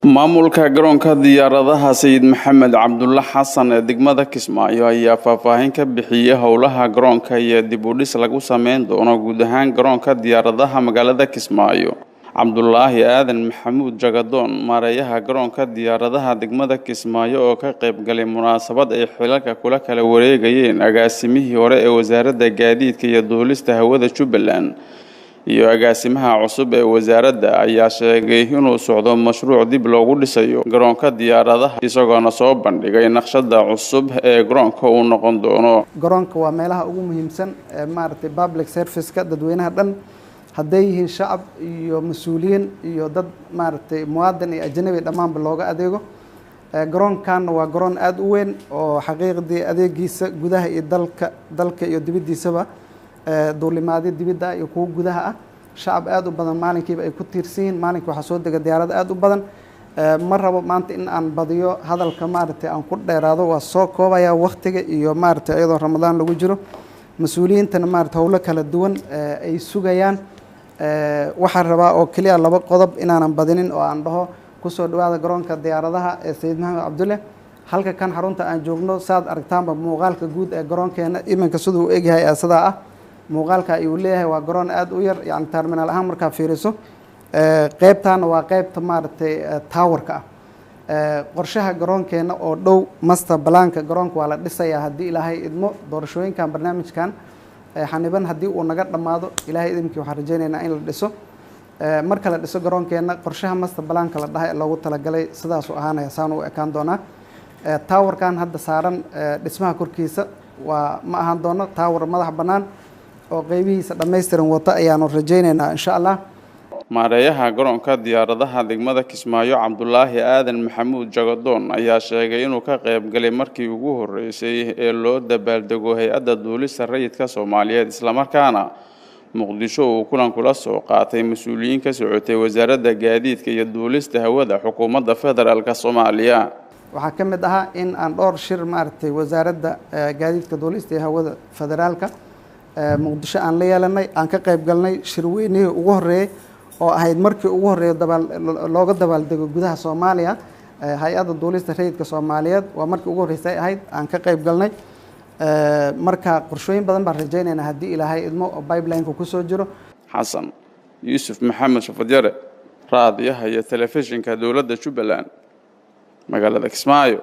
Maamulka garoonka diyaaradaha Sayid Maxamed Cabdulle Xasan ee degmada Kismaayo ayaa faahfaahin ka bixiyay howlaha garoonka iyo dib u dhis lagu sameyn doono guud ahaan garoonka diyaaradaha magaalada Kismaayo. Cabdulaahi Aadan Maxamuud Jagadoon, maareeyaha garoonka diyaaradaha degmada Kismaayo, oo ka qayb galay munaasabad ay xilalka kula kala wareegayeen agaasimihii hore ee wasaaradda gaadiidka iyo duulista hawada Jubbaland iyo agaasimaha cusub ee wasaaradda, ayaa sheegay inuu socdo mashruuc dib loogu dhisayo garoonka diyaaradaha, isagoona soo bandhigay naqshada cusub ee garoonka uu noqon doono. Garoonka waa meelaha ugu muhiimsan ee maaragtay public service-ka dadweynaha dhan, hadday yihiin shacab iyo mas-uuliyiin iyo dad maaragtay muwaadin iyo ajnabi dhammaanba looga adeego. Garoonkanna waa garoon aada u weyn oo xaqiiqdii adeegiisa gudaha iyo dalka iyo dibaddiisaba, duulimaadyo dibidda ah iyo kuwo gudaha ah, shacab aada u badan maalinkiiba ay ku tiirsan yihiin. Maalinka waxaa soo dega diyaarado aada u badan. Ma rabo maanta in aan badiyo hadalka, maaragtay aan ku dheeraado, waa soo koobaya waktiga iyo maaragtay iyadoo Ramadaan lagu jiro, mas-uuliyiintana maarata howlo kala duwan ay sugayaan. Waxaan rabaa oo keliya laba qodob inaanan badinin oo aan dhaho: kusoo dhawaada garoonka diyaaradaha ee Sayid Maxamed Cabdulle. Halka kan xarunta aan joogno, saad aragtaanba muuqaalka guud ee garoonkeena iminka siduu u egyahay ee sidaa ah muuqaalka ayuu leeyahay. Waa garoon aada u yar, yani terminal ahaan markaa fiiriso. Qeybtaana waa qeybta maaragtay towerka ah. Qorshaha garoonkeena oo dhow, master planka garoonka waa la dhisayaa haddii Ilaahay idmo. Doorashooyinkan barnaamijkan xaniban haddii uu naga dhammaado, Ilaahay idimkii waxaan rajaynaynaa in la dhiso. Marka la dhiso garoonkeena, qorshaha master planka la dhahay ee loogu talagalay sidaasuu ahaanaya, saan u ekaan doonaa. Towerkan hadda saaran dhismaha korkiisa waa ma ahaan doono tower madax bannaan oo qeybihiisa dhammaystiran wata ayaanu rajaynaynaa, insha Allah. Maareeyaha garoonka diyaaradaha degmada Kismaayo, Cabdulaahi Aadan Maxamuud Jagadoon, ayaa sheegay inuu ka qayb galay markii ugu horeysay ee loo dabaaldego Hay-adda Duulista Rayidka Soomaaliyeed, islamarkaana Muqdisho uu kulan kula soo qaatay mas-uuliyiin ka socotay Wasaaradda Gaadiidka iyo Duulista Hawada Xukuumadda Federaalka Soomaaliya. Waxaa ka mid ahaa in aan dhowr shir maaragtay Wasaaradda Gaadiidka Duulista iyo Hawada Federaalka Muqdisho aan la yeelanay, aan ka qayb galnay shirweynihii ugu horreeyey oo ahayd markii ugu horreeya dabaal looga dabaaldego gudaha Soomaaliya Hay-adda Duulista Rayidka Soomaaliyeed. Waa markii ugu horreysay ahayd aan ka qayb galnay. Marka qorshooyin badan baan rajaynaynaa haddii Ilaahay idmo oo pipeline-ka kusoo jiro. Xasan Yuusuf Maxamed Shafadyare, raadiyaha iyo telefishinka dowladda Jubbaland, magaalada Kismaayo.